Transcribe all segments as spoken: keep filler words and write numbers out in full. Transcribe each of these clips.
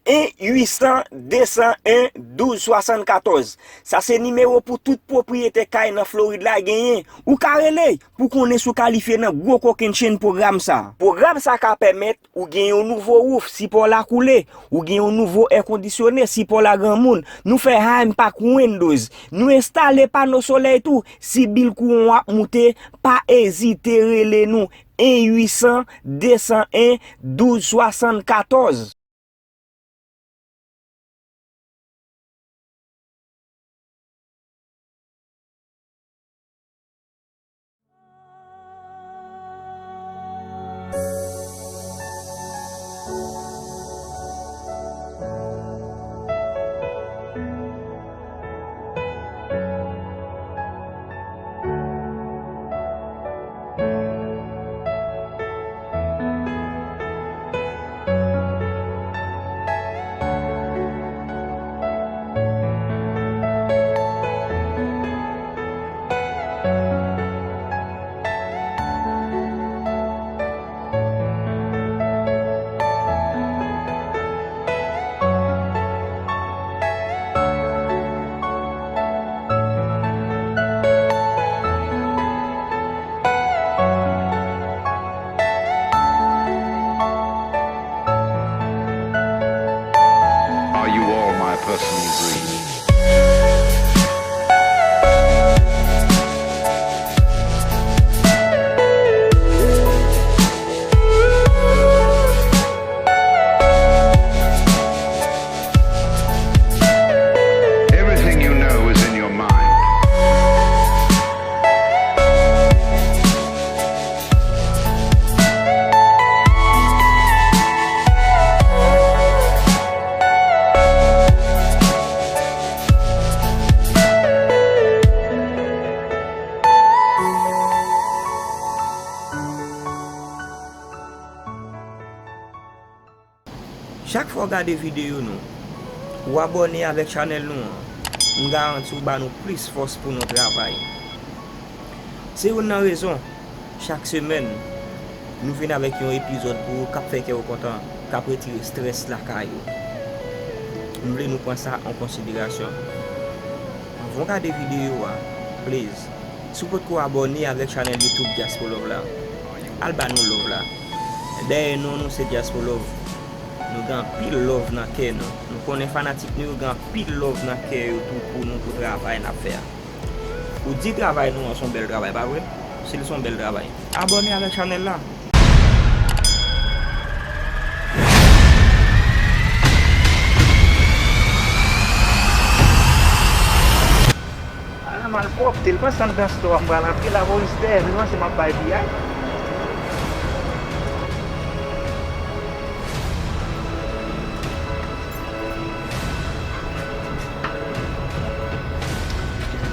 en uit san de san en douz swasann katòz. Sa se nimewo pou tout pwopriyetè kay nan Florid la genyen. Ou ka rele pou konnen si w kalifye nan gwo kokennchenn pwogram sa. Pwogram sa ka pèmèt ou gen yon nouvo wouf si pa w la koule, ou gen yon nouvo èkondisyone si pa w la granmoun. Nou fè high impact windows. Nou enstale pano solèy tou. Si bil kouran w ap moute, pa ezite rele nou. En uit san de san en douz swasann katòz. Are you all my personal dreams? Everything you know is in your mind. Chak fwa w gade videyo nou, ou abòne avèk chanèl nou an, m garanti w ba nou plis fòs pou nou travay. Se youn nan rezon, chak semèn, nou vin avèk yon epizòd pou ou k ap fè kè w kontan, k ap retire estrès lakay ou. M vle nou pran sa an konsiderasyon. Anvan w gade videyo a, please, si w potko abòne avèk chanèl YouTube Diaspolove la, al ba nou love la. Dèyè non nou se Diaspolove. Nou gen anpil love nan kè nou. Nou konnen fanatik nou yo gen anpil love nan kè yo tou pou nou, pou travay n ap fè a. Ou di travay nou an se yon bèl travay, pa vre? Si l se yon bèl travay, abòne avèk chanèl la. A, malpwòpte, l panse anndan store a m pral antre, lapolis dèyè m, li panse m ap bay piyay.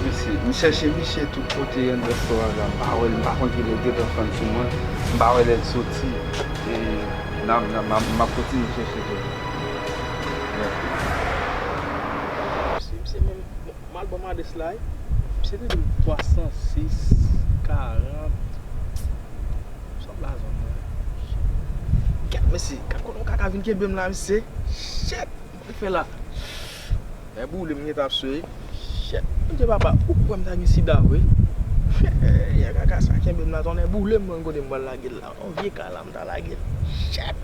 Mesye, m chèche misye tout kote anndan store a la, m pa wè l, m pa konn kilè l gentan fann sou mwen, m pa wè lè l soti. E, n ap, n ap, m ap, m ap kontinye chèche tou. Yeah. Misye, misye menm, bon, m al ban m adrès la, wi. Misye te di m twa san sis, karant. Sa p la zòn mwen. Kèt, mesye, gad kote yon kaka vin kenbe m la, mesye. Shit, m pral fè la. Nèg boule m gentan ap swe. Shit, Bondye papa, ou kwè m ta gen sida vre? Nèg kaka sa kenbe m la, tonnè boule m, mwen kote m pral lage l la. Yon vye kaka la m ta lage l. Shit.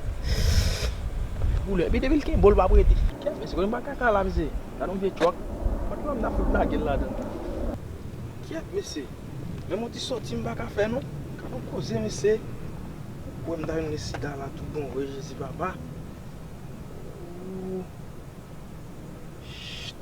Boule, epi depi l kenbe w, l p ap rete. Kèt, mesye, kote m pral kaka la, mesye? Gade yon vye truck. Kote m ta fout lage l ladan? Kèt, mesye. Menm yon ti sòti m pa ka fè non. Gade yon koze, mesye. Ou kwè m ta vin gen sida la tout bon vre, Jezi papa. Ooh. Shit.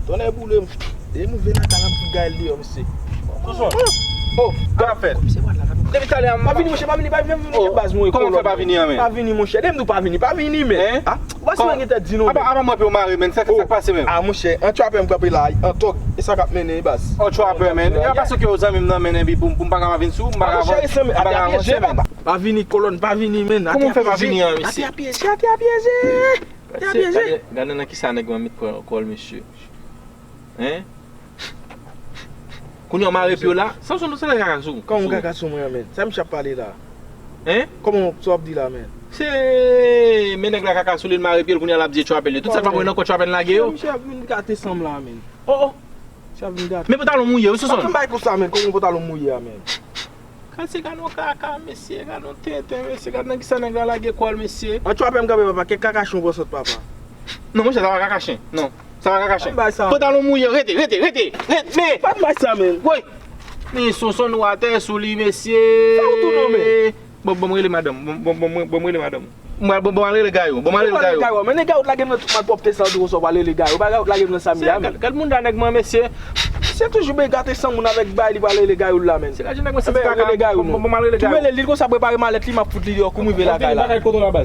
Tonnè boule m. Depi m rive nan kay la, m fout gaye l deyò, mesye. Sonson. Oh, sa k ap fèt? Komisè Wad la, gade. Depi talè a, m pa vini, monchè, pa vini, pa vini, pa vini, baz, mwen, kòman w fè pa vini an, men? Pa vini, monchè, depi m di w pa vini, pa vini, men. Hein? Ah, ou pa si mwen gentan di nou, men. Apa, apa mwen pou mare, men, sa k, sa k pase, men? Ah, monchè, an trapè m kanpe la, an tòg, e sa k ap mennen, baz. An trapè, men. E pa paske w zanmi m nan, men, epi pou, pou m pa ka pa vin sou, m pa ka avanse, men. Pa vini, kolòn, pa vini, men. Kòman w fè pa vini an, mesye? Atè a pyeje, atè a pyeje. Atè a pyeje. Gade, gade nan kisa nèg lan met kò, kò l, mesye. Hein? Kounye a w mare pye w la. Samson, nou se lè kaka sou. Kòman kaka sou mwen an, men? Sa misye ap pale la? Hein? Kòman sa w ap di la, men? Se, men nèg la kaka sou li, l mare pye l, kounye a l ap di trapè l yo. Tout sa l pa mwen nan kò trapè l lage yo. Misye ap vin gate san m la, men. Oh, oh. Misye ap vin gate. Men pantalon mouye, wi, Samson. Pa fè m bay pou sa, men. Kòman pantalon mouye a, men? Gad se gad yon kaka, mesye, gad yon tenten, mesye, gad nan kisa nèg la lage kò l, mesye. An trapè m kanpe, papa, kèk kaka chen w pran sot, papa. Non, monchè, sa pa kaka chen. Non, sa pa kaka chen. Pa bay sa. Pantalon mouye, rete, rete, rete, rete, men. Pa bay sa, men. Woy. Men Sonson, nou atè sou li, mesye. Sa ou tou non, men. Bon, bon, m rele madanm. Bon, bon, bon, bon, m rele madanm. Mwen, bon, bon, al rele Gayou. Bon, al rele Gayou. Men nèg Gayou lage m nan tout malpwòpte sa, ou di konsa w al rele Gayou. Bagay ou lage m nan sa m ye a, men. Gad moun da nèg mwen, mesye. Misye toujou bay gate san moun avèk bay li pral rele Gayou la, men. Se gade nèg mwen, se rele Gayou, non. Bon, bon, al rele Gayou. Tou rele li konsa, prepare malèt li, m ap fout li deyò, kouri m vin lakay la.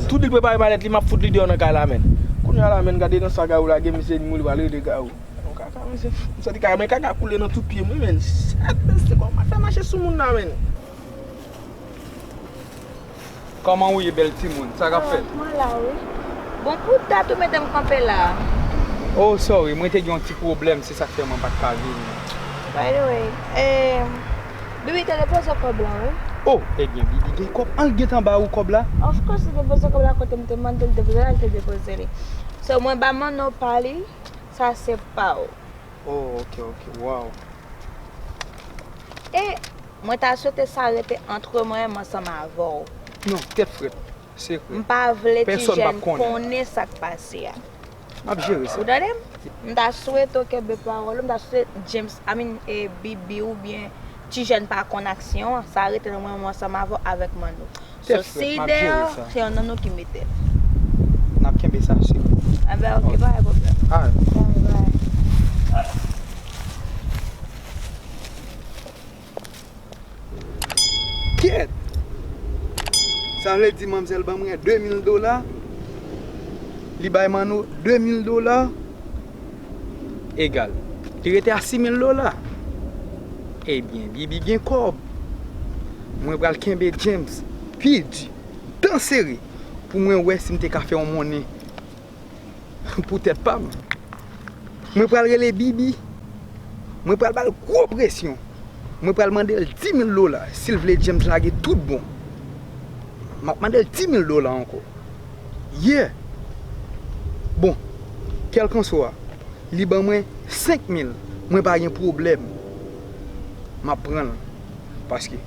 Tou di l prepare malèt li, m ap fout li deyò nan kay la, men. Kounye a la, men, gade nan sa Gayou lage, misye di m li pral rele Gayou. Yon kaka, men, se, m santi kaka, men kaka koule nan tout pye m, wi, men. Sèt, men, se kòman fè mache sou moun la, men. Kòman ou ye, bèl timoun? Sa k ap fèt? Oh, mwen la, wi. Bon, pou dat ou mete m kanpe la. Oh, sorry, mwen te gen yon ti pwoblèm, se sa k fè mwen pa t ka vini. By the way, eh, Bibi te depoze kòb la, wi. Oh, ebyen, Bibi gen kòb. An l gentan ba ou kòb la? Of course, li depoze kòb la kote m te mande l depoze la, li te depoze li. So, mwen ba Manno pa li, sa se pa w. Oh, ok, ok, wow. E mwen ta swete sa rete antre mwen menm ansanm avè w. Non, tèt frèt, sekrè. M pa vle Tijèn konnen sa k pase a. M ap jere sa. Ou tande m? M ta swete w kenbe pawòl ou, m ta swete James, I mean, e, Bibi oubyen Tijèn pa konn aksyon an. Sa rete nan mwen menm ansanm avè w avèk Manno. So, si deyò, se youn nan nou ki mete l. N ap kenbe sa, si. Enben, ok, pa gen pwoblèm. Alright. Bye, bye. Kyèt! Sa vle di manmzèl ban mwen de mil dola, li bay Manno de mil dola, egal. Li rete a sis mil dola. Ebyen, Bibi gen kòb. Mwen pral kenbe James pi di, dan sere, pou mwen wè si m te ka fè yon monnen pou tèt pa m. Mwen pral rele Bibi. Mwen pral ba l gwo presyon. Mwen pral mande l di mil dola si l vle James lage tout bon. M ap mande l di mil dola ankò. Yeah! Bon, kèlkanswa, li ban mwen senk mil, mwen pa gen pwoblèm. M ap pran l. Paske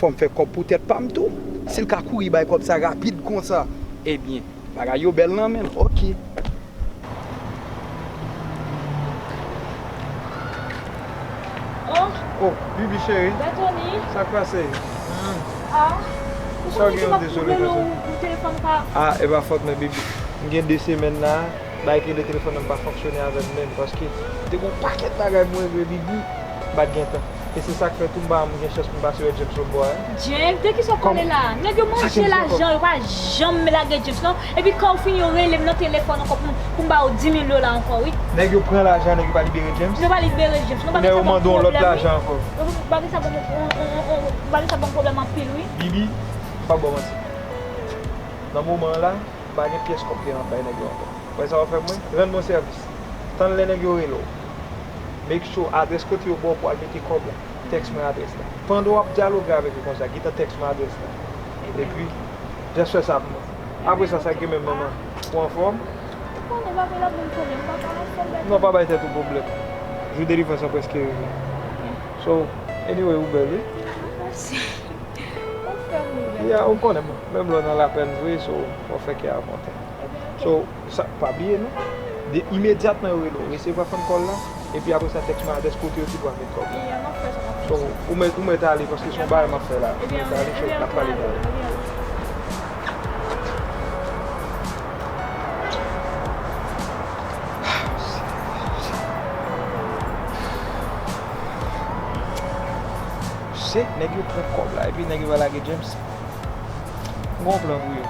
fò m fè kòb pou tèt pa m tou. Si l ka kouri bay kòb sa rapid konsa, ebyen, bagay yo bèl nan men l. Ok. Oh, Bibi cheri. Bètoni. Sa k pase? Ah, ou konnen ti m ap twouble l, ou telefòn pa. Ah, e pa fòt mwen, Bibi. M gen de semèn la, bagay ki rele telefòn nan pa fonksyone avè m menm, paske m te gen yon pakèt bagay pou m regle, Bibi, m pa t gen tan. E se sa k fè tou m pa janm gen chans pou m pase wè James lòt bò a. James, de kisa w ap pale la? Nèg yo manje lajan, yo pa janm lage James non. Epi kan w fini, yo rele m nan telefòn ankò pou m, pou m ba yo di mil dola ankò, wi. Nèg yo pran lajan, nèg yo pa libere James. Yo pa libere James non. Kounye a yo mande yon lòt lajan ankò. Bagay sa ban m, bagay sa ban m pwoblèm anpil, wi. Bibi, m p ap ba w manti. Nan moman an la, m pa gen pyès kòb pou m bay nèg yo ankò. Wè sa w ap fè mwen? Rann mwen sèvis. Tann lè nèg yo rele w. Make sure adrès kote yo ba w pou al mete kòb la. Tèks mwen adrès la. Pandan w ap dyaloge avèk yo konsa, gentan tèks mwen adrès la. Epi, just fè sa pou mwen. Apre sa, sa k gen menm manman? Ou anfòm? Ou konnen, pa vin ap ban m pwoblèm, papa, anfòm, bèl. Non, pa bay tèt ou pwoblèm. Jou delivrans lan prèske rive. So, anyway, ou bèl, wi. Mèsi. Ou fè m rive. Yeah, ou konnen, menm lè w nan lapèn vre, so, w ap fè kè a kontan. Ebyen, ok. So, sa, pa bliye non. De, imedyatman yo rele w, resevwa fanm kòl la, epi apre sa, tèks mwen adrès kote yo di pou al met kòb la. Yeah, m ap fè sa, m ap fè sa. So, ou mèt, ou mèt ale, paske se yon bagay m ap fè la. Ou mèt ale, so, n ap pale talè. Ebyen, ok, m ale. Ebyen, ok. Se nèg yo pran kòb la epi nèg yo va lage James. M gen yon plan pou yo.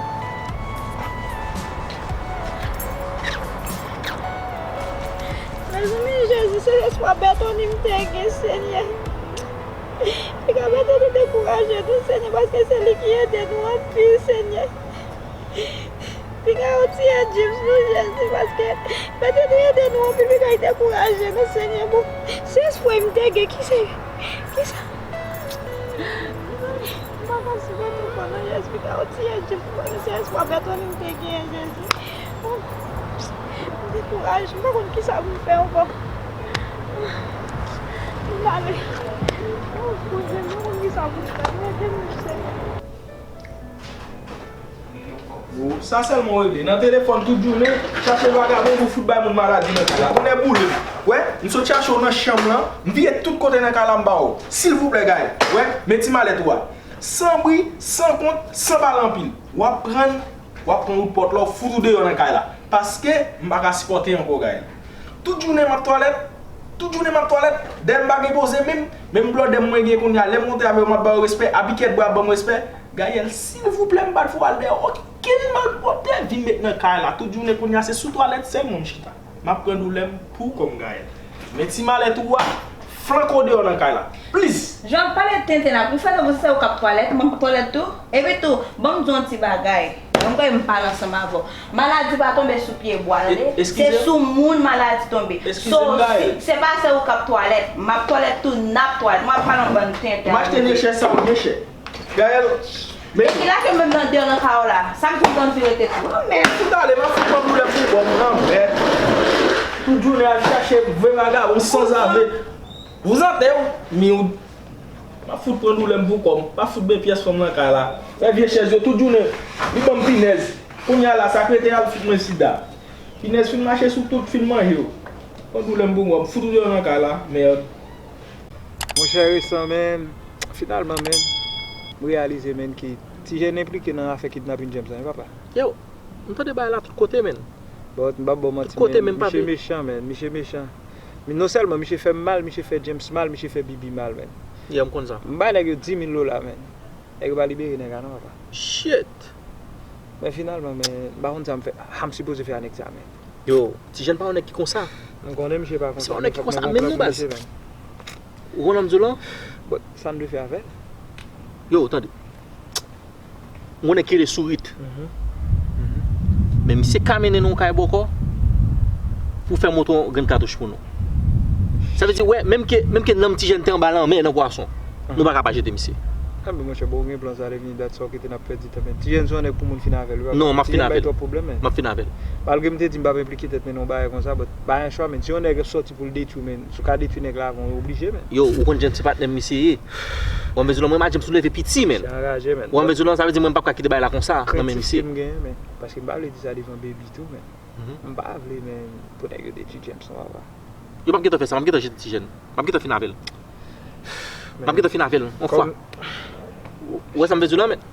Mezanmi, Jezi, se espwa bètoni m te gen, Senyè. Piga mete nou dekouraje tou, Senyè, paske se li ki ede nou anpil, Senyè. Piga yo tiye James, non, Jezi, paske mete nou ede nou anpil, piga y dekouraje nou, Senyè. Bon, se espwa m te gen, ki se, ki sa? M pa ka sipòte ankò non, Jezi, piga yo tiye James, paske se espwa bètoni m te genyen, Jezi. Oh, m dekouraje, m pa konn kisa pou m fè ankò. M ale. Oh, Bondye, m pa konn kisa pou m fè. Ede m, Senyè. Bon, sa sèlman w regle. Nan telefòn tout jounen, chache vagabon pou fout bay moun maladi nan kay la. Tonnè boule m. Wè, m sot chache w nan chanm lan, m vire tout kote nan kay la m ba w. Silvouplè, Gaël. Wè, men ti malèt ou a. San bri, san kont, san pale anpil. W ap pran, w ap pran wout pòt la, w fout ou deyò nan kay la. Paske m pa ka sipòte ankò, Gaël. Tout jounen m ap twalèt, tout jounen m ap twalèt, dèyè m pa gen poze menm, menm blòdè m mwen gen kounye a, lè m monte avè yo m ap ba yo respè, a bikèt bwa ap ban m respè. Gaël, silvouplè, m pa t fè w al dèyè okenn malpwòpte, vin met nan kay la. Tout jounen kounye a se sou twalèt sèlman m chita. M ap pran doulè m pou kò m, Gaël. Men ti malèt ou a, flanke w deyò nan kay la. Please! Jan w ap pale tenten la, pou fè tankou se ou k ap twalèt, mwen m twalèt tou. Epi tou, ban m di w yon ti bagay. Mwen kwè m pale ansanm avè w. Maladi pa tonbe sou pye bwa, tande? Se sou moun maladi tonbe. So, si se pa se ou k ap twalèt, m ap twalèt tou, n ap twalèt. Mwen ap pale yon bann tenten. M achte vye chèz sa yo byen chè. Gaël, men. E ki la ke m menm nan deyò nan kay la? Sa m kontan vire tèt ou. Anmèd. Fout ale, m ap fout pran doulè pou kò m, anmèd. Tout jounen al chache vye vagabon sanzave. Vouzante w, miw. M ap fout pran doulè m pou kò m. M ap fout ben pyès fanm nan kay la. Wè vye chèz yo tout jounen. Li ban m pinèz. Kounye a la, sa k rete a l fout mwen sida. Pinèz fin mache sou tout, fin manje yo. Pran doulè m pou kò m. Fout ou deyò nan kay la, mèd. Monchè resan, men, finalman, men, m reyalize, men, ke Ti Jèn enplike nan afè kidnapin James lan, wi, papa. Yo, m tande bagay la tout kote, men. Bon, m p ap ba w manti, men, misye mechan, men, misye mechan. Men non sèlman misye fè m mal, misye fè James mal, misye fè Bibi mal, men. Yeah, m konn sa. M bay nèg yo dis mil dola, men. Nèg yo pa libere nèg la non, papa. Shit! Men finalman, men, m pa konn sa m fè, sa m sipoze fè a nèg sa, men. Yo, Ti Jèn pa yon nèg ki konsa. M konnen misye pa konsa. Se pa yon nèg ki konsa menm non, baz. Ou konn sa m di w lan? Bon, sa n dwe fè avè l? Yo, tande. M konnen ki rele sourit. Men misye ka mennen nou kay bòkò pou fè monte yon grenn katouch pou nou. Sa vle di, wè, menm ke, menm ke nanm Ti Jèn te anba lanmè nan pwason, nou pa ka pa jete misye. Enben, monchè, bon, ou gen plan sa, lè vini dat sa, ou kite n ap pèdi tan, men. Ti Jèn se yon nèg pou moun fin avè l, wi, papa. Non, m ap fin avè l. Ti Jèn bay twòp pwoblèm, men. M ap fin avè l. Malgre m te di m pa p enplike tèt mwen nan yon bagay konsa, but pa gen chwa, men. Si yon nèg ap sòti pou l detwi w, men, si w ka detwi nèg la avan, ou oblije, men. Yo, ou konn James se patnè m misye ye. Ou ann vle di w lan, mwen m a James nou leve piti, men. Misye anraje, men. Ou ann vle di w lan, sa vle di mwen m p ap ka kite bagay la konsa nan men misye. Krentif ke m genyen, men. Paske m pa vle di sa devan Baby tou, men. M pa vle, men, pou nèg yo detwi James non, papa. Yo p ap gentan fè sa, m ap gentan jete Ti Jèn. M ap gentan fin avè l. M ap gentan fin avè l, yon fwa. Ou wè sa m vle di w lan, men?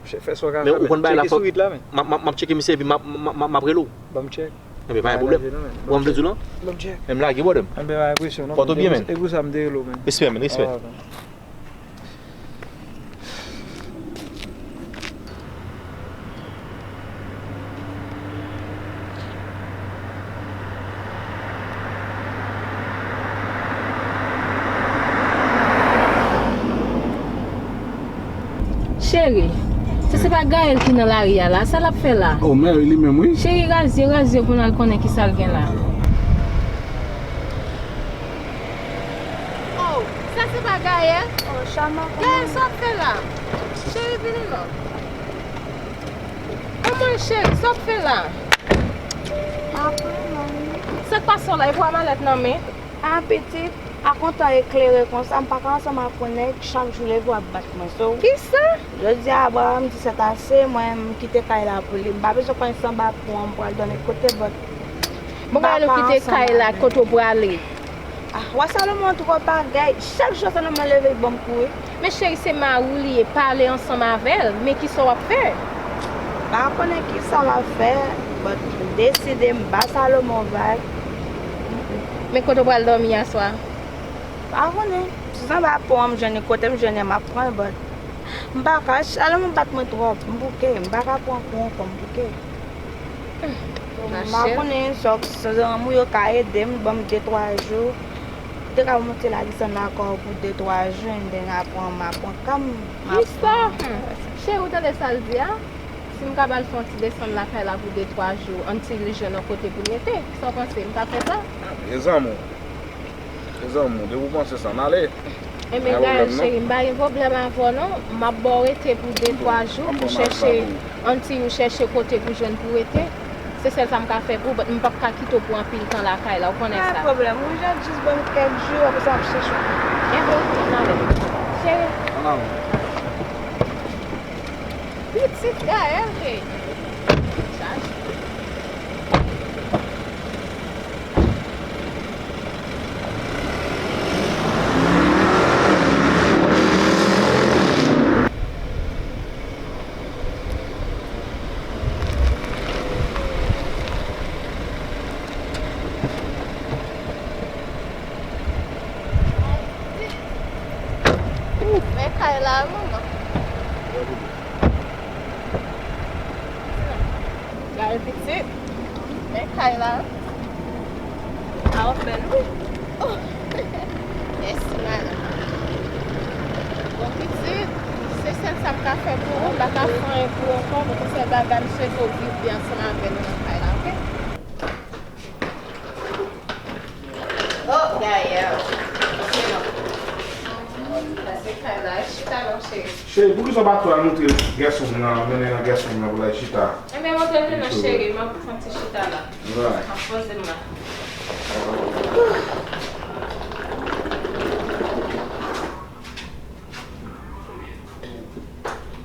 Misye fè sa w ka fè, men. Men ou konn bagay la, fòk m ap, m ap, m ap tcheke misye epi m ap, m ap, m ap, m ap rele w. Ban m tchèk. Enben, pa gen pwoblèm. Ou wè m vle di w lan? Ban m tchèk. Men m lage, brother. Enben, pa gen presyon, non. Pòte w byen, men. E pou sa m te rele w, men. Respè, men, respè. Alright, man. Cheri, se, se pa Gaël ki nan lari a la, sa l ap fè la? Oh, Mary, li menm, wi. Cheri, razye, razye pou n al konnen ki sa l gen la. Oh, sa se pa Gaël? Oh, Chama, kòman? Gaël, sa w ap fè la? Cheri, vini non. Manman cheri, sa w ap fè la? Apa, manmi. Sa k pase w la? E pou a malèt nan men? A, pitit, a kontan eklere konsa, m pa ka ansanm ak yon nèg chak jou leve w ap bat mwen, so. Kisa? Jodi a, Abraham di sètase, mwen, m kite kay la pou li. M pa bezwen konn san bak pou an, m pral dòmi kote, but. Bon, Gaël, ou kite kay la, kote w prale? Ah, wa Salomon twò bagay. Chak jou Salomon leve, l ban m kouri. Men cheri, se mari w li ye, pale ansanm avè l. Men kisa w ap fè? Pa konnen kisa m ap fè, but m deside m ba Salomon vag. Men kote w pral dòmi aswè a? Pa konnen, si se anba pon an m jwenn li, kote m jwenn li a, m ap pran l, but m pa ka, chalè m bat mwen twòp, m bouke, m pa ka pran kou ankò, m bouke. M pa konnen, sòf si zanmi w yo ka ede m, ban m de twa jou. Te ka monte la desann lakay w pou de twa jou, and then apre m ap pran ka m, m ap pran. Cheri, ou tande sa l di a? Si m ka ba l fè yon ti desann lakay la pou de twa jou, until li jwenn yon kote pou l rete. Sa w panse? M ka fè sa? E zanmi w. E zanmi w, depi w panse sa, n ale. Enben, Gaël, cheri, m pa gen pwoblèm avè w, non. M ap ba w rete pou de twa jou pou chèche, until ou chèche kote pou jwenn pou rete. Se sèl sa m ka fè pou ou, but m p ap ka kite w pou anpil tan lakay la, ou konnen sa. Pa pwoblèm, ou jis ban m kèk jou, apre sa m ap chèche w. Enben, oke, n ale. Cheri. Ann ale. Pitit Gaël, hey. Chaje. Men kay la, manman. Gade pitit. Men kay la. A w ap bèl wi. Oh. Mèsi, madanm. Bon, pitit, se sèl sa m ka fè pou ou. M pa ka fè anyen pou ou ankò. Mwen konn sèl bagay, m swete w viv byen ansanm avè nou nan kay la, oke? Oh, Gaël. Pase kay la, chita non, cheri. Cheri, poukisa w pa tou al montre guest room nan, mennen nan guest room nan pou l al chita? Enben, montre l vin non, cheri, m ap pran ti chita la. Right. M ap poze m la.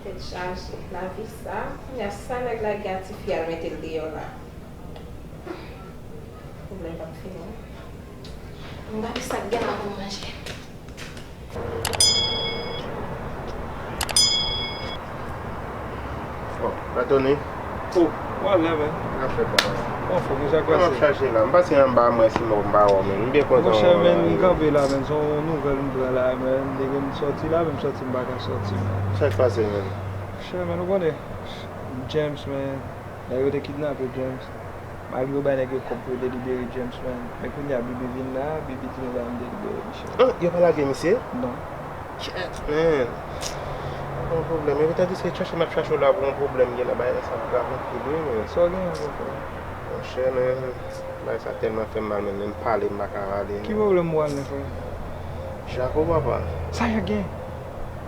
Tèt chaje, lavi sa. Kounye a, sa nèg la gen a tifi a, l mete l deyò la. Pwoblèm p ap fini. M gade sa k gen la pou manje. Oh, Anthony. Oh, w alè, men. Anfèt, anfèt. Anfèt, men sa k pase? Mwen ap chache la. M pase anba, mwen, si mwen pa wè w, men. M byen kontan wè w la. Monchè, men, m kanpe la, men. Se yon nouvèl m pran la, men. Depi m sòti la, men m santi m pa ka sòti, men. Sa k pase, men? Monchè, men, ou konnen. James, men. Nèg yo te kidnape James. Malgre yo bay nèg yo kòb pou yo delibere James, men. Men kounye a, Bibi vin la, Bibi di nou ba m delibere misye. Ah, yo pa lage misye? Non. Shit, man. Gon pwoblèm. Epi tandiske chache m ap chache w la pou yon pwoblèm gen la, bagay sa grav anpil wi, men. Sa w genyen, monchè? Monchè, men, bagay sa tèlman fè m mal, men, menm pale m pa ka pale. Ki pwoblèm ou al gen, frè? Jako, papa. Sa Jak gen?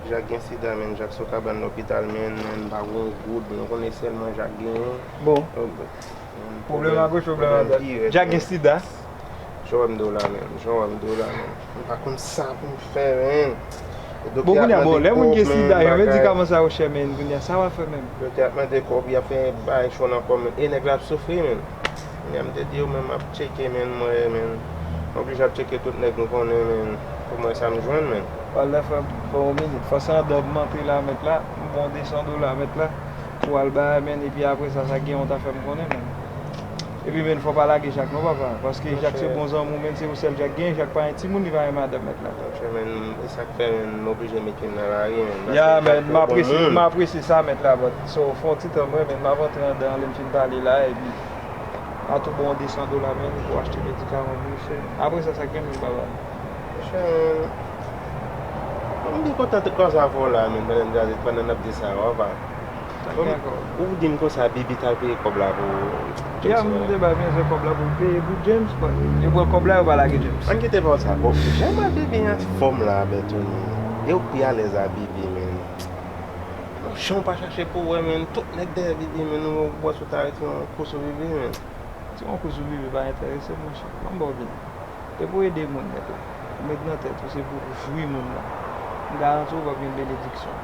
Jak gen sida, men. Jak sou kabann lopital, men, men, pa gon goud, men, ou konnen sèlman Jak genyen. Bon. Pwoblèm agoch, pwoblèm adwat. Jak gen sida. Jan w wè m di w la, men. Jan w wè m di w la, men. M pa konn sa pou m fè, men. Bon, kounye a, bon, lè moun gen sida, yo medikaman sa yo chè, men. Kounye a, sa w ap fè menm? Yo te ap mande kòb, y ap fè bagay cho nan kò, men. E nèg la ap soufri, men. Kounye a, m te di yo, men, m ap tcheke, men, mwen, men. M oblije ap tcheke tout nèg m konnen, men. Pou m wè sa m jwenn, men. Wala, frè, bon, yon minit. Fò se andan m antre la, mèt la. M pran de san dola, mèt la. Pou al bay, men, epi apre sa, sa gen yon ta fè m konnen, men. Epi, men, fò pa lage Jak non, papa. Paske Jak se bon zanmi w, men, se yon sèl Jak gen. Jak pa yon timoun, li pa yon madanm, mèt la. Monchè, men, e sa k fè, men, m oblije mete m nan lari, men. Ya, men, m apresye, m apresye sa, mèt la, but. So, fè yon ti tan, mwen, men, m ap antre andan, lè m fin pale la, epi, m a tou ba w de san dola, men, pou achte medikaman pou misye. Apre sa, sa k gen, men, papa. Monchè, men, m byen kontan te kòze avè w la, men, pandan n jaze, pandan n ap di sa, papa. Ou di m konsa, Bibi t al peye kòb la pou James. Ya, m te bay byen kòb la pou l peye pou James, but yo pran kòb la, yo pa lage James. Ann kite pawòl sa, bon, jan m wè Bibi anfòm la, Bertony. E ou pi alèz a Bibi, men. Bon, jan w pa chache pou wè, men, tout nèg dèyè Bibi, men, ou wè sou ta rete yon kou sou Bibi, men. Ti yon kou sou Bibi pa enterese m, monchè. Ban m ba w vini. Depi w ede moun, mèt la, ou met nan tèt ou se pou w jwi moun nan, m garanti w, w ap jwenn benediksyon.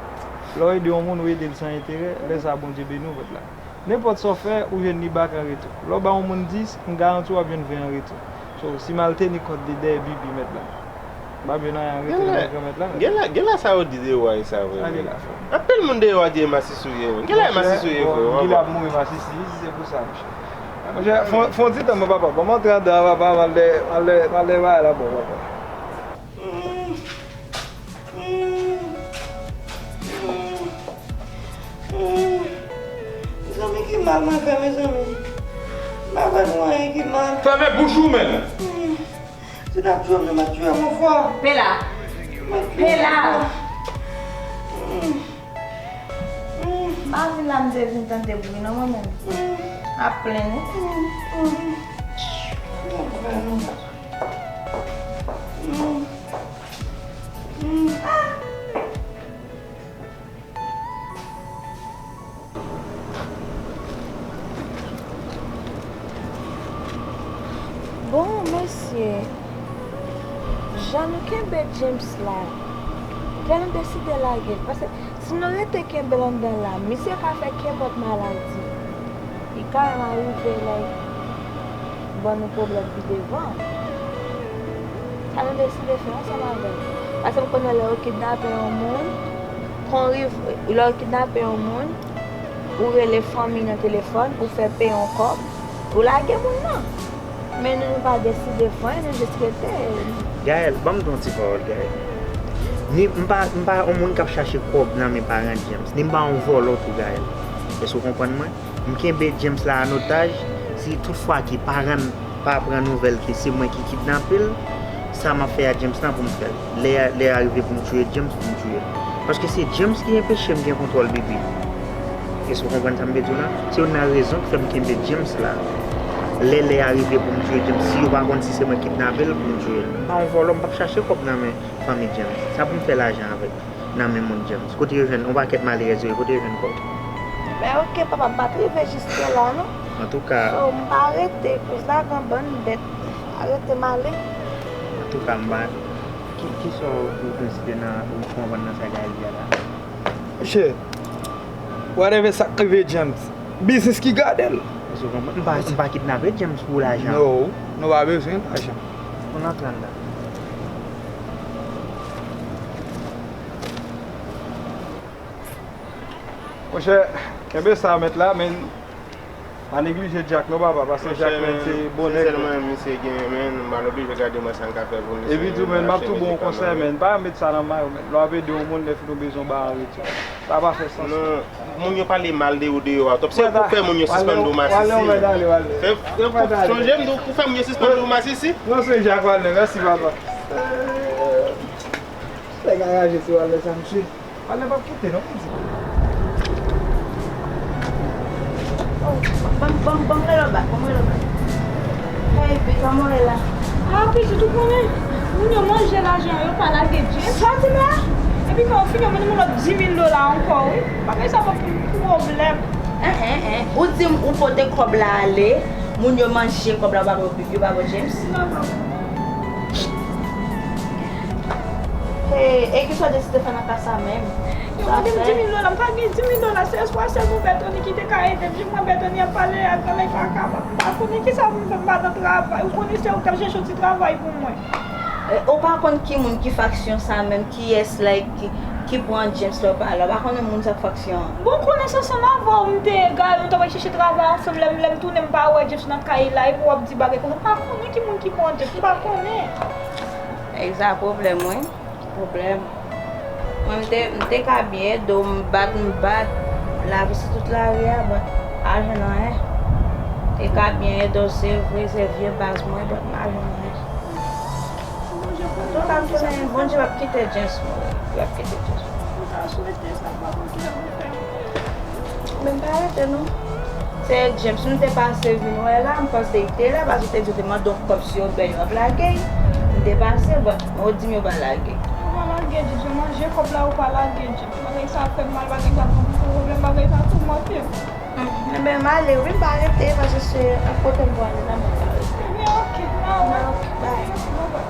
Lè w ede yon moun, ou ede l san enterè, lè sa a Bondye beni w, mèt la. Nenpòt sa w fè, ou jwenn li back an retou. Lè w ba yon moun dis, m garanti w, w ap jwenn ven an retou. So, si m al teni kont de dèyè Bibi, mèt la, m ap jwenn anyen an retou nan men Granmèt la, mèt la. Genlè, genlè sa yo di deyò a, e sa vre, men. Anpil moun deyò a di e masisi w ye, men. Genlè e masisi w ye vre, w ap wè. Monchè, bon, Gila ap mouri masisi, si se pou sa, monchè. Monchè, fon, fon ti tan, mwen, papa. Ban m antre andan an, papa, m al dèyè, m al dèyè, m al dèyè bagay la, bon, papa. Mal mwen fè, mezanmi. M pa fè nou anyen ki mal. Fèmen bouch ou, menn. Hmm. Si n ap tchwe m, nou mèt tchwe m yon fwa. Pela. Mèt tchwe m yon fwa. Hmm. Hmm. M pa vin la, m te vin tande bri, non, mwen menm. Hmm. Ap plenn, wi. Hmm. Hmm. Mwen fè nou. Hmm. Hmm. Bon, mesye, jan nou kenbe James la, lè nou deside lage l, paske si nou rete kenbe l anndan la, misye ka fè kenpòt maladi. Li ka menm arive, like, ban nou pwoblèm pi devan. Sa nou deside fè ansanm avè l. Paske m konnen lè yo kidnape yon moun, kon riv, lè yo kidnape yon moun, ou rele fanmi nan telefòn, ou fè peye yon kòb, ou lage moun nan. Men nou, nou pa deside fè anyen, nou jis rete. Gaëlle, ban m di w yon ti pawòl, Gaëlle. Ni, m pa, m pa yon moun k ap chache kòb nan men paran James, ni m pa yon vòlò tou, Gaëlle. Èske w konprann mwen? M kenbe James la an otaj. Si toutfwa ke paran l pa pran nouvèl ke se mwen ki kidnape l, sa m ap fè a James lan pou m fè l. Lè a, lè a rive pou m touye James, pou m touye l. Paske se James ki enpeche m gen kontwòl Bibi. Èske w konprann sa m vle di w lan? Se youn nan rezon ki fè m kenbe James la. Lè, lè a rive pou m touye James, si yo pa konn si se mwen ki kidnape l, pou m touye l. M pa yon vòlò, m p ap chache kòb nan men fanmi James. Sa pou m fè lajan avèk nan men moun James? Kote yo jwenn yon pakèt malerèz yo ye? Kote yo jwenn kòb? Men oke, papa, m pa t rive jiske la, non. Antouka. So, m pa rete, koz la gen bann bèt. Arete m ale. Antouka, m pa. Ki, kisa w, ou konside nan, ou konprann nan sa Gaëlle di a la? Monchè, whatever sa k rive James, biznis ki gade l. Èske w konprann? M pa, m pa kidnape James pou lajan. No, nou pa bezwen lajan. Nou nan klan nan. Monchè, kenbe sa mèt la, men pa neglije Jack non, papa, paske Jack, men, se bon nèg. Sensèman, misye gen, men, m al oblije gade mwen sa m ka fè pou misye. Epi tou, men, m ap tou ba w konsèy, men, pa met sa nan may ou, men. Lè w ap ede yon moun, lè fini w bezwen w ba an retou. Sa pa fè sans. Non, moun yo pale mal de ou deyò a twòp. Se pou fè moun yo sispann di w masisi. Chonje m di w pou fè moun yo sispann di w masisi. Non, se Jack Walner, mèsi, papa. Nèg anraje sou Walner sa, mesye. Walner p ap koute, non, m di. Oh, ban m, ban m, ban m rele w bak, ban m rele w bak. Hey, Bi, kòman w ye la? Ah, pitit, ou konnen, moun yo manje lajan yo, pa lage James. Sa w di m la? Epi, kan w fini, w mande m yon lòt dis mil dola ankò, wi. Bagay sa ban m pwoblèm. En, en, en. Ou di m ou pote kòb la ale, moun yo manje kòb la, ou pa ba yo, yo pa ba James? Non, non. Hey, e kisa w deside fè nan ka sa menm? Yo mande m dis mil dola, m pa gen dis mil dola, se espwa sèl pou Bètoni ki te ka ede m. Jis mwen Bètoni ap pale ak granmèt kaka, m pa konnen kisa pou m fè, m pa nan travay. Ou konnen se ou k t ap chèche yon ti travay pou mwen. E, ou pa konn ki moun ki faksyon sa menm, kiyès, like, ki, ki pran James lè w pa la. Ou pa konnen moun sa k faksyon an. Bon, konnen se ansanm avè w m te egare, nou t ap al chèche travay ansanm, lè m, lè m tounen m pa wè James nan kay la, epi w ap di bagay konsa. M pa konnen ki moun ki pran James, m pa konnen. E sa pwoblèm, wi. Ki pwoblèm? Mwen, m te, m te ka byen ede w, m bat, m bat. Lavi se tout lari a, but m pa jwenn anyen. Te ka byen ede w, se vre, se vye baz mwen, but m pa jwenn anyen. Antouka, m konnen Bondye p ap kite James mouri. Li p ap kite James mouri. M ta swete sa, m pa konn kisa pou m fè. Men m pa rete non. Se James m te pase vin wè la, m panse li te la, paske w te di w te mande yon kòb si yo bèl yo ap lage l. M te pase, but ou di m yo pa lage l. Yo pa lage, Didye, manje kòb la, yo pa lage, Didye. Bagay sa fè m mal, bagay sa fè m pwoblèm, bagay sa toumante m. Hmm, enben, m ale wi, m pa rete, paske se kote m pou ale la, mwen pa rete. Ebyen, oke, m a wè. Oke, bye. Bye bye.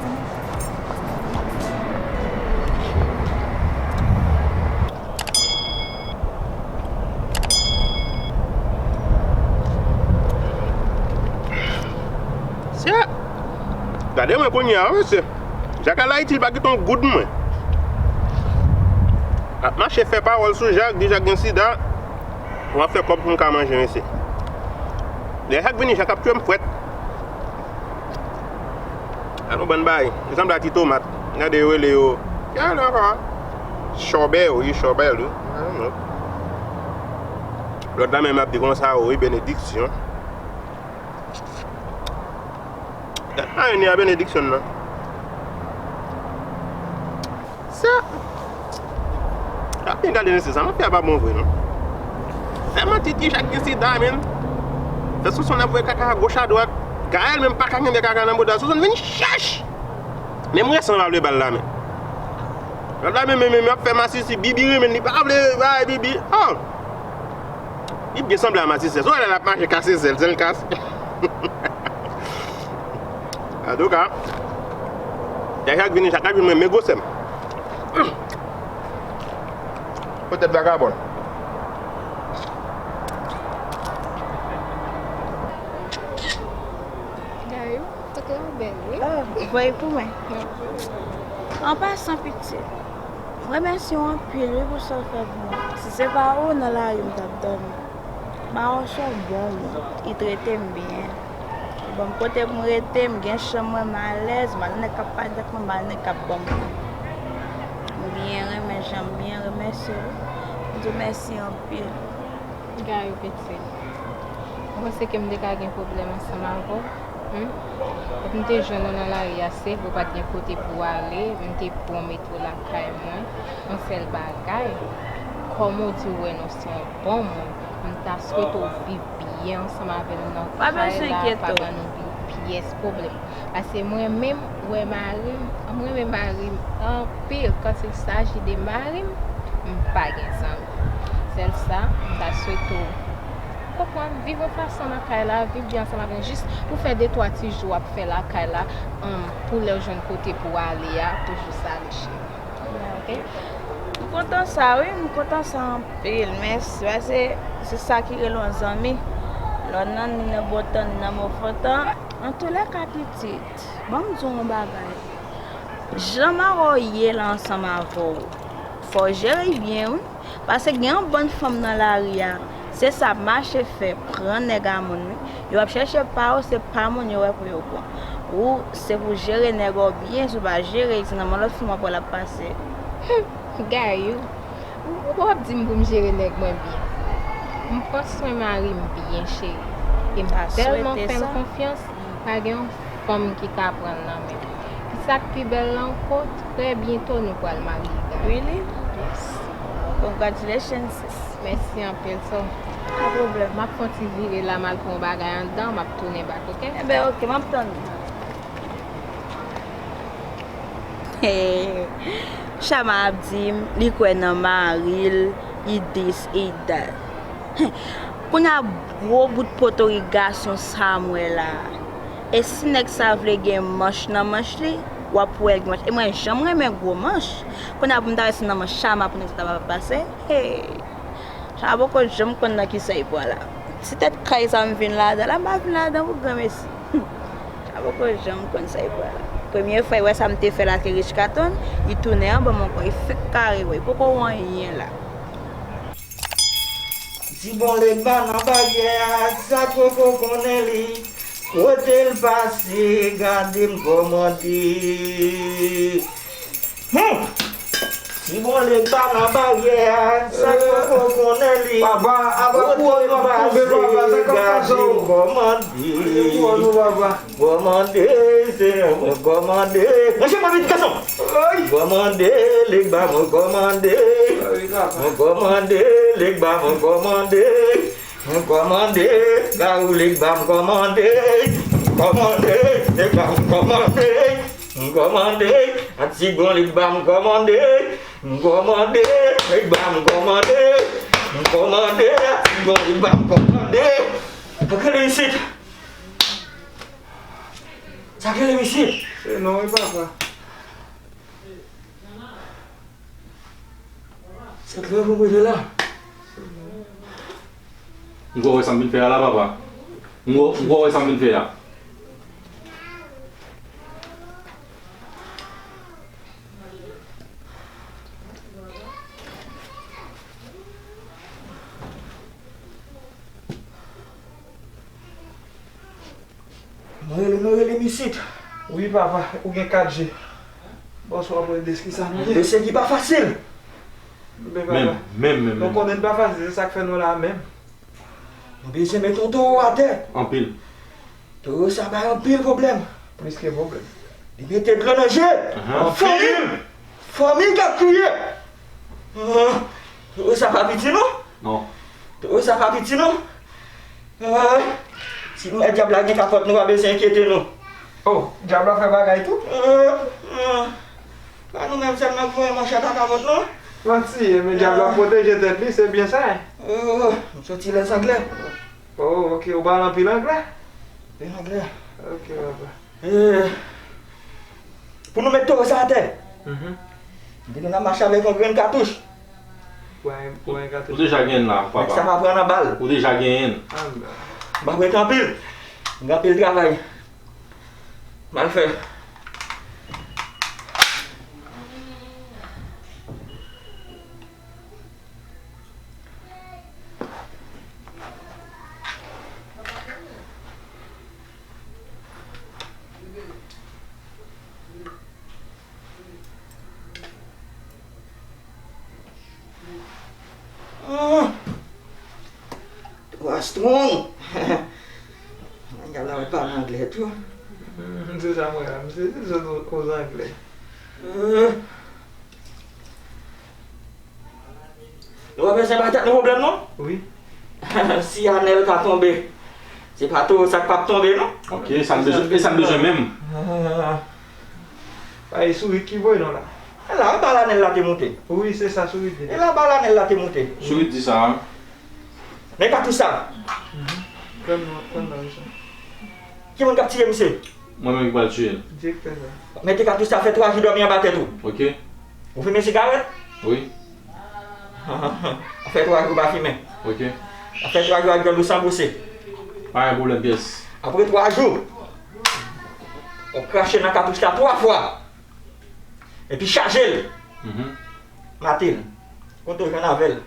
Sè, gade mwen kounye a, mesye. Jak al Ayiti, li pa kite yon goud mwen. Ap mache fè pawòl sou Jak, di Jak gen sida. W ap fè kòb pou m ka manje, mesye. Lè Jak vini, Jak ap tchwe m frèt. Gade yon bann bagay. Li sanble a ti tomat. Gade yo rele yo. Ki rele ankò a? Chòbè, wi, chòbè, wi. I don't know. Lòt la menm ap di konsa, o, wi, benediksyon. Gad pa yon ni a benediksyon nan. Sa. Ap byen gade mesye sa, mafya pa bon vre non. Fè manti ti chak gen sida, men. Fè Sonson ap voye kaka a goch a dwat. Gaël menm pa ka kenbe kaka nan bouda. Sonson vin chèch. Menm resan pa vle ba l la men. Lòt la menm, menm, menm ap fè masisi, Bibi renmen li pa vle bay Bibi. Oh! Li byen sanble a masisi. Se wè lè l ap mache kase zèl, zèl kase. Antouka, chak, chak vini, chak ap vin mwen, men gwosè m. Poutèt vagabon. Gayou, kote w bèl, wi. Ah, voye pou mwen. An pasan, pitit, mwen remèsye w anpil, wi, pou sa w fè pou mwen. Si se pa ou, nan lari m t ap dòmi. Mawon se yon bon moun. Li trete m byen. Li ban m kote pou m rete, m gen chanm mwen, m alèz, m al nèg k ap pale ak mwen, m al nèg k ap ban m kou. M byen renmen jan m byen remèsye w. M di w mèsi anpil. Gayou pitit, ou panse ke m te ka gen pwoblèm ansanm avè w? Humm? Lè m te jwenn ou nan lari a, se vre ou pa t gen kote pou w ale, m te pwomèt ou lakay mwen. Yon sèl bagay, kòm ou di w wè nou se yon bon moun, m ta swete w viv byen ansanm avè m nan kay la, pa ban nou pyès pwoblèm. Paske mwen menm, wè mari m, m renmen mari m anpil. Quand il s'agit de mari m, m pa gen zanmi. Sèl sa, m ta swete w konprann, viv yon fason nan kay la, viv byen ansanm avè m, jis pou fè de twa ti jou w ap fè lakay la, humm, pou lè w jwenn kote pou w ale a, pou jou sa ale cheri. Ok? M kontan sa wi, m kontan sa anpil, mèsi, paske se sa ki rele yon zanmi. Lè w nan, ni nan bon tan, ni nan move tan. Antoulèka pitit, ban m di w yon bagay. Jan mawon ye la ansanm avè w, fò w jere l byen wi. Paske gen yon bann fanm nan lari a, se sa ap mache fè, pran nèg a moun wi. Yo ap chèche pa yo, se pa moun yo wè pou yo pran. Ou, se pou jere nèg ou byen, si w pa jere l, se nan men lòt fanm w ap wè l ap pase. Humm, Gayou, ou, ou ap di m pou m jere nèg mwen byen. M pran swen mari m byen, cheri. E m tèlman fè l konfyans, pa gen yon fanm ki ka pran l nan men m. Ki sa k pi bèl la ankò, trè byento nou pral marye, Gayou. Really? Yes. Congratulations, sis. Mèsi anpil, so. Pa pwoblèm. M ap fè yon ti vire la, m al pran yon bagay anndan, m ap tounen back, ok? Enben, ok, m ap tann ou. Chama ap di m li kwè nan mari l, li this, li that. Kounye a gwo bout potorik gason sa m wè la a. E si nèg sa vle gen manch nan manch li, w ap wè l gen manch. E mwen janm renmen gwo manch. Kounye a pou m ta wè si nan manch Chama pou nèg sa ta va pase. Hey! Chama poko janm konn nan kisa li pral la. Si tèt kay sa m vin ladan la, m pa vin ladan pou granmesi. Chama poko janm konn sa li pral la. Premye fwa li wè sa m te fè la ke Rich Katon, li tounen anba m ankò, li fèk kare wè, li poko wè anyen la. Ti bon Legba nan baryè a, sa k poko konnen li. Kote l pase, gade m kòmande. Hum! Ti bon Legba nan baryè a, sa k poko konnen li. Papa, apa kote l pase, gade m kòmande. Kòmande, Senyè, mwen kòmande. Manje mwen vit, gason. Kòmande, Legba, mwen kòmande. Mwen kòmande, Legba, mwen kòmande. Mwen kòmande, Gayou, Legba, mwen kòmande. Mwen kòmande, Legba, mwen kòmande. Mwen kòmande, a ti bon Legba, mwen kòmande. Mwen kòmande, Legba, mwen kòmande. Mwen kòmande, a ti bon Legba, mwen kòmande. Sa k rele isit? Sa k rele isit? Se non wi, papa. Se klè pou mwen la. M kwè w wè sa m vin fè a la, papa. M kwè, m kwè w wè sa m vin fè a. Mwen rele, mwen rele m isit. Wi, papa, ou gen kat je. Bonswa, mwen, deski sa nou ye? Mesye ki pa fasil. Men, papa, menm, menm, menm, nou konnen n pa fasil, se sa k fè nou la menm. Nou bezwen met yon towo atè. Anpil. Towo sa bay anpil pwoblèm. Plis ke pwoblèm. Li mete dlo nan je. Ahan. Fanmi, fanmi k ap kriye. Ah, towo sa pa piti non. Non. Towo sa pa piti non. Ah, si nou wè dyab la gen kapòt, nou pa bezwen enkyete nou. Oh, dyab la fè bagay tou? Ah, ah. Pa nou menm sèlman ki voye manchèt ak kapòt non. Manti, men dyab la pwoteje tèt li, se byen sa. Oh, m soti Lèzanglè. Oh, ok, ou pale anpil anglè? Anpil anglè. Ok, papa. Eh, pou nou met towo sa atè. Mhm. M te konn ap mache avèk yon grenn katouch. Ou pa gen, ou pa gen katouch? Ou deja genyen l la, papa. Nèg sa pa pran nan bal. Ou deja genyen l. Ah, non. M ap rete anpil. M gen anpil travay. M al fè. Ah! Twa strong! Nèg la wè pale anglè tou. Hmm, se sa mwen la, m sezi zòt ozanglè. Hmm. Nou pa bezwen bay tèt nou pwoblèm non. Wi. Si Anèl ka tonbe, se pa towo sa k p ap tonbe non. Ok, sa n bezwen, e sa n bezwen menm. Ah. Pa e sourit ki voye nou la. E la, e ba l Anèl la te moute. Wi, se sa sourit di. E la, ba l Anèl la te moute. Sourit di sa. Men katouch sa. Mhm. Pran non, pran non, misye. Ki moun k ap tiye misye? Mwen menm ki pral tiye l. Direktè sa. Mete katouch sa, fè twa jou dòmi anba tèt ou. Ok. Ou fimen sigarèt? Wi. Fè twa jou pa fimen. Ok. Fè twa jou ak djòl ou san bwose. Pa gen pwoblèm pyès. Apre twa jou, ou krache nan katouch la twa fwa. Epi chaje l. Mhm. Mate l. Kote w jwenn avè l.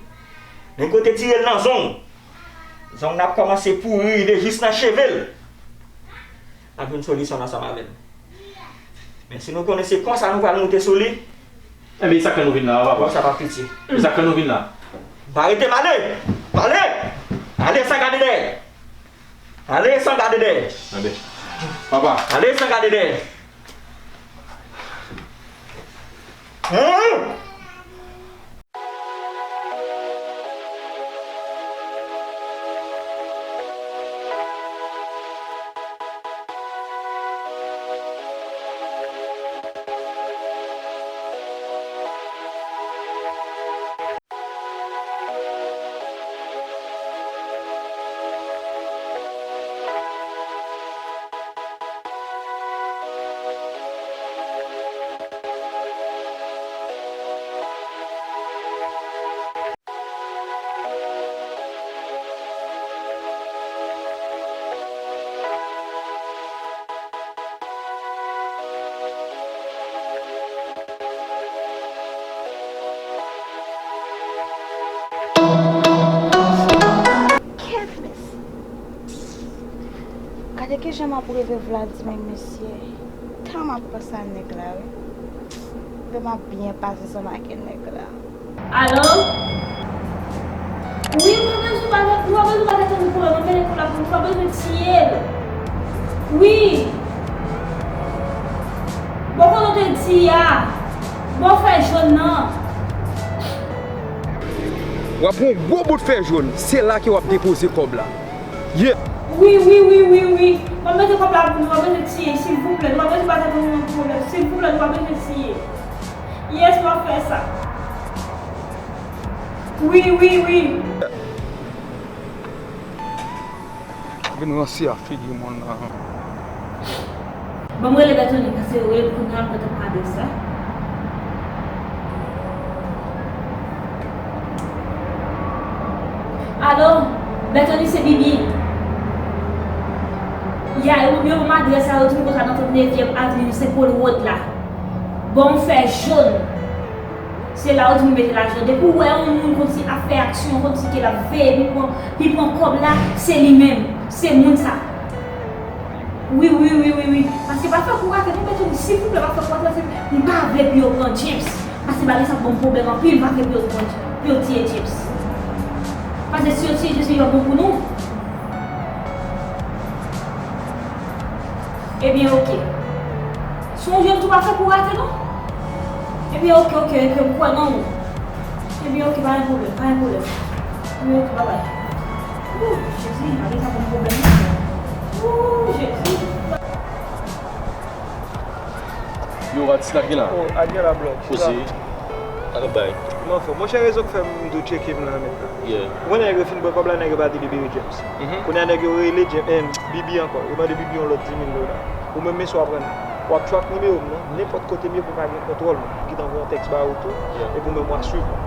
Men kote tire l nan zong. Zong nan ap kòmanse pouri rive jis nan cheve l. N ap jwenn solisyon l ansanm avè l. Men si nou konnen se konsa nou pral moute sou li. Enben, e sa k fè nou vin la, papa? Sa p ap piti. E sa k fè nou vin la? Pa rete m ale! M ale! Ale san gade dèyè! Ale san gade dèyè! Enben, papa. Ale san gade dèyè! Hum! Kèt, mesye. Gade kijan m ap reve Vladimir, mesye. Tan m ap panse a nèg la, wi. Lè m ap byen pase ansanm ak nèg la. Alo? Wi, ou pa bezwen pa, ou pa bezwen pa tèt annik pwoblèm, anpil pwoblèm, ou pa bezwen tiye l. Wi. Bon, kote w te di a? Bon, fè jòn nan. W ap gen yon gwo bout fè jòn, se la ke w ap depoze kòb la. Yeah. Wi, wi, wi, wi, wi. Mwen mete kòb la pou nou, mwen mete tiye, silvouplè. Nou pa bezwen pa tèt nou nan pwoblèm. Silvouplè, nou pa bezwen tiye. Yes, mwen fè sa. Wi, wi, wi. Vin ranse a figi moun nan. Ban m rele Bètoni, paske yo rele m kounye a, m gentan pran adrès la. Alo, Bètoni, se Bibi. Ya, yo, yo ban m adrès la, yo di m konsa nan trannnevyèm avni, Sen Pòl Wòd la. Bon, fè jòn. Se la yo di m mete lajan. Depi w wè yon moun konsi ap fè aksyon, konsi ke l ap veye, pi pran, pi pran kòb la, se li menm. Se moun sa. Wi, wi, wi, wi, wi. Paske pa fè kou rate non, Bètoni, silvouplè, pa fè kou rate, paske m pa vle pou yo pran James. Paske bagay sa ap ban m pwoblèm anpil, m pa vle pou yo pran, pou yo tiye James. Paske si yo tiye James, se yo bon pou nou. Ebyen, oke. Se yon jèn tou pa fè pou rate, non? Ebyen, oke, oke, oke, m kwè nan ou. Ebyen, oke, pa gen pwoblèm, pa gen pwoblèm. Ebyen, oke, babay. Ooh, Jezi, malè sa ban m pwoblèm, non. Ooh, Jezi. Yo, atis la ki la? Oh, Adrian la blòk. Osi. Sa k ap bay? Mwen anfòm. Monchè, rezon k fè m tou tcheke m la, men. Yeah. Ou wè nèg yo fin pran kòb la, nèg yo pa delibere James. Mhm. Kounye a nèg yo rele James, em, Bibi ankò. Yo mande Bibi yon lòt di mil dola. Ou menm, mesye, w ap pran, w ap track nimewo m nan, nenpòt kote m ye pou w ka gen kontwòl mwen. M gentan voye yon tèks ba ou tou, yeah, epi ou menm w a swiv mwen.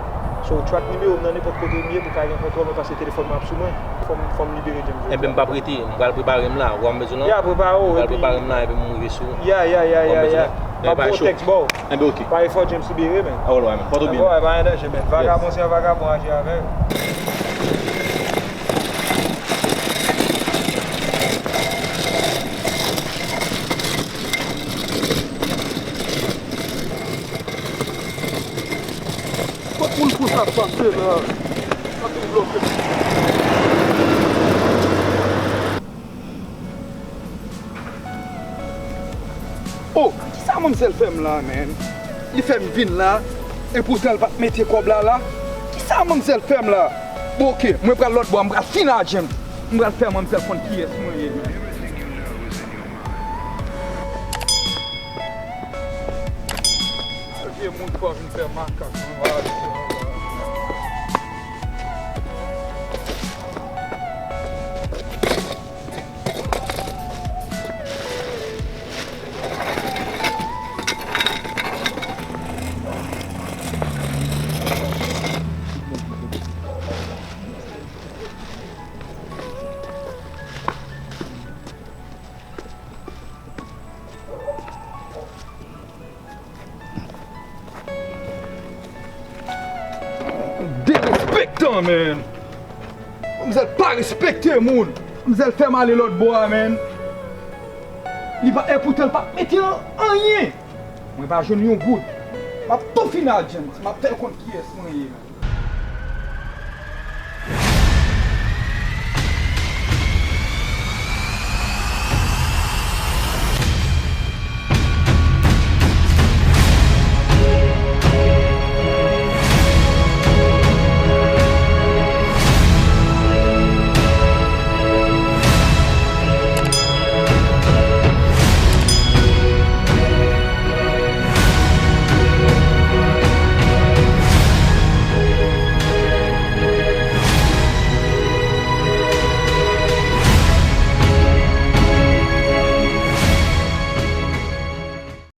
So, track nimewo m nan, nenpòt kote m ye pou w ka gen kontwòl mwen, paske telefòn mwen ap sou mwen. Fò m, fò m libere James jodi a. Enben, m p ap rete, m pral prepare m la. Ou wè m bezwen la? Ya, prepare w, m pral epi prepare m la, epi m rive sou ou. Ya, ya, ya, ya, ya. M ap voye yon tèks ba w. Enben, oke. Pa gen fò James libere, men. All right, man. Pòt ou byen. All right, pa gen danje, men. Yes. Vagabon se yon vagabon, aji avè l. Kot moun fou sa ap pase la? Sa tou bloke. Oh, kisa manmzèl fè m la, man? Li fè m vin la, epoutan l pa t mete kòb la la. Kisa manmzèl fè m la? Bon, oke, mwen pral lòt bò a, m pral fin a James. M pral fè manmzèl konn kiyès mwen ye, man. Vye moun pa vin fè makak nan lari an la. Derespektan, man! Manmzèl pa respekte moun! Manmzèl fè m ale lòt bò a, man! Li pa, epoutan l pa mete an, anyen! Mwen pa jwenn yon goud. M ap tou fini a James. M ap fè l konn kiyès mwen ye, man.